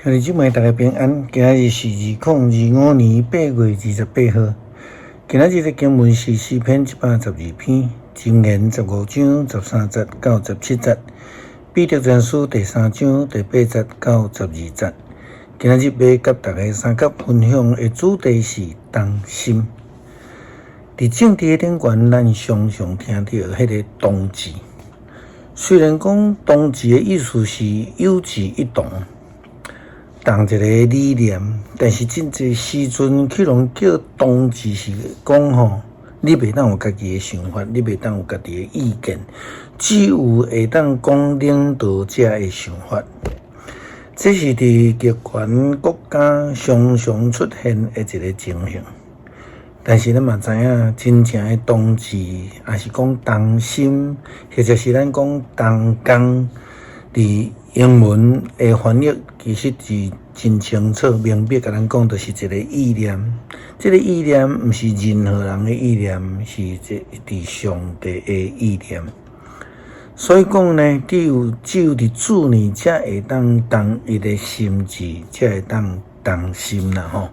兄弟姊妹，大家平安。今仔日是2025年8月28號。今仔日的經文是詩篇112篇，箴言15章13節到17節，彼得前書第三章第八節到12節。今仔日欲佮大家相佮分享的主題是同心。佇政治的頂懸，咱常常聽著彼个同志。雖然講同志的意思是有志一同，同一个理念，但是真濟時陣去予人叫同志是講吼，你袂當有家己的想法，你袂當有家己的意見，只有會當講領導者的想法。這是佇極權國家常常出現的一个情形。但是咱嘛知影，真正的同志，抑是講同心，或者是咱講同工，佇英文的翻譯其實是真清楚明白，共咱講，就是一个意念。這个意念毋是任何人的意念，是這佇上帝的意念。所以講呢，只有佇主內才會當同一个心志，才會當同心啦吼。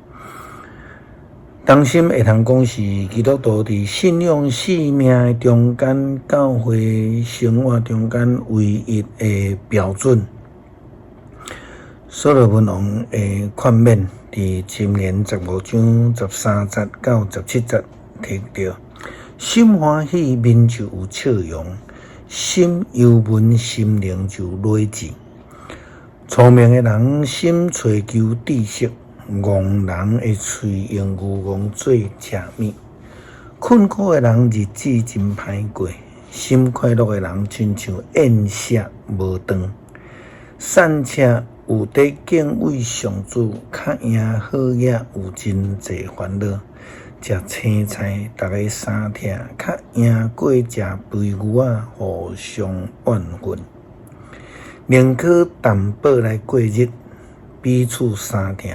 同心會通講是基督徒佇信仰生命的中間，教會生活中間唯一的標準。所羅門王的勸勉，佇箴言15章13節到17節提著：心歡喜，面就有笑容；心憂悶，心靈就累滯。聰明的人心揣求知識。戇人的喙用牛戇做食物，困苦的人日子真歹過，心快樂的人親像宴席無斷。善策有佇敬畏上主，較贏好額有真濟煩惱。食青菜，逐家相疼，較贏過食肥牛仔互相怨恨。寧可淡薄來過日，彼此相疼，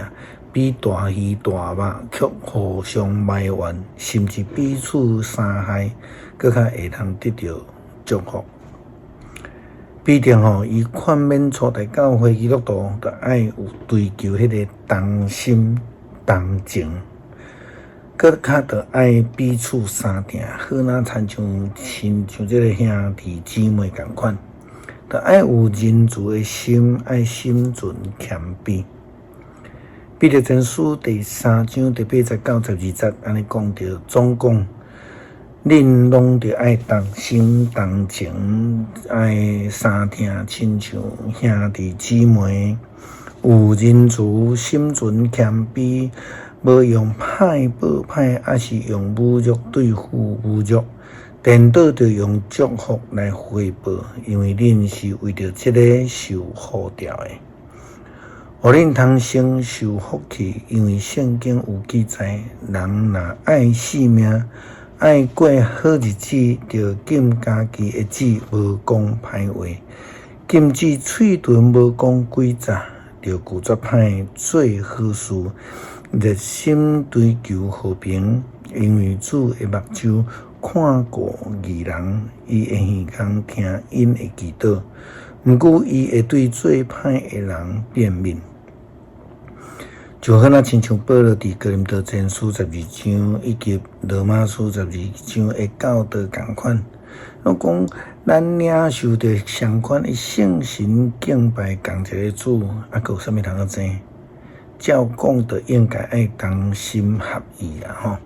比大魚大肉卻互相埋怨，甚至彼此傷害，閣較會通得著祝福。彼得吼，伊勸勉初代教會基督徒，著愛有追求彼个同心同情，閣較著愛彼此相疼，好若親像親像這个兄弟姊妹仝款，著愛有仁慈的心，愛心存謙卑。彼得前書第三章第八節到12節，按呢講著，總講，恁攏著愛同心同情，愛相疼，親像兄弟姊妹，有仁慈，心存謙卑，無用歹報歹，抑是用侮辱對付侮辱，顛倒著用祝福來回報，因為恁是為著這个受呼召的。予恁通承受福氣，因為聖經有記載：人若愛性命，愛過好日子，著禁家己的舌，無講歹話；禁止喙唇，無講詭詐，著拒絕歹，做好事，熱心追求和平。因為主的目睭看顧義人，伊的耳孔聽𪜶的祈禱。毋過伊會對做歹的人變面。就好若親像保羅佇哥林多前書十二章以及羅馬書十二章的教導仝款，攏講咱領受著相款的聖神敬拜仝一个主，啊，閣有啥物通好爭？照講就應該愛同心合意啦，吼！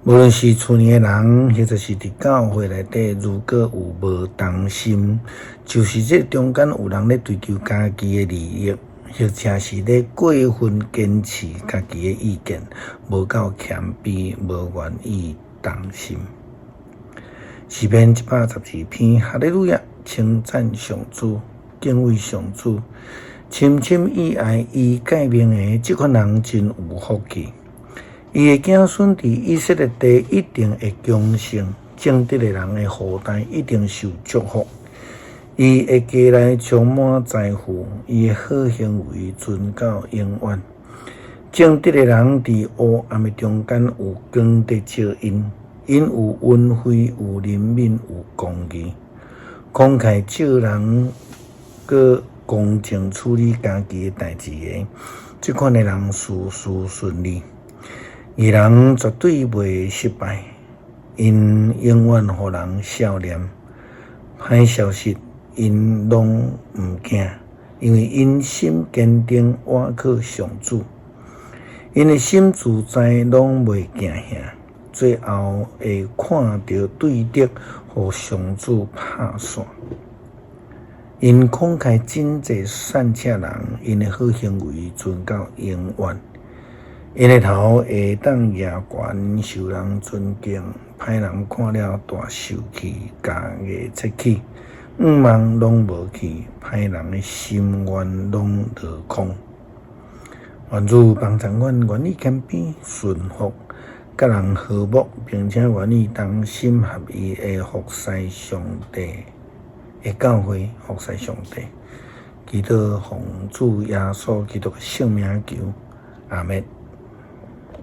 無論是厝內的人，或者是佇教會內底，如果有無同心，就是這中間有人咧追求家己的利益，或者是咧過分堅持家己的意見，無夠謙卑，無願意同心。詩篇112篇，哈利路亞，稱讚上主，敬畏上主，深深喜愛伊誡命的這款人真有福氣。伊的子孫佇以色列地一定會強盛，正直的人的後代一定受祝福。伊的家內充滿財富，伊的好行為存到永遠。正直的人佇黑暗的中間有光佇照𪜶，𪜶有恩惠，有憐憫，有公義。慷慨借人，閣公正處理家己的代誌的，這款的人事事順利。義人絕對袂失敗，𪜶永遠予人笑臉。歹消息，𪜶攏毋驚，因為𪜶心堅定，倚靠上主。𪜶的心自在，攏袂驚嚇。最後會看著對敵予上主拍散。𪜶慷慨賑濟善車人，𪜶的好行為存到永遠。𪜶的頭會當舉懸，受人尊敬，歹人看了大受氣，咬牙切齒，願望攏無去，歹人的心願攏落空。願主幫助阮，願意謙卑順服，佮人和睦，並且願意同心合意的服侍上帝的教會，服侍上帝。祈禱奉主耶穌基督的聖名求，阿們。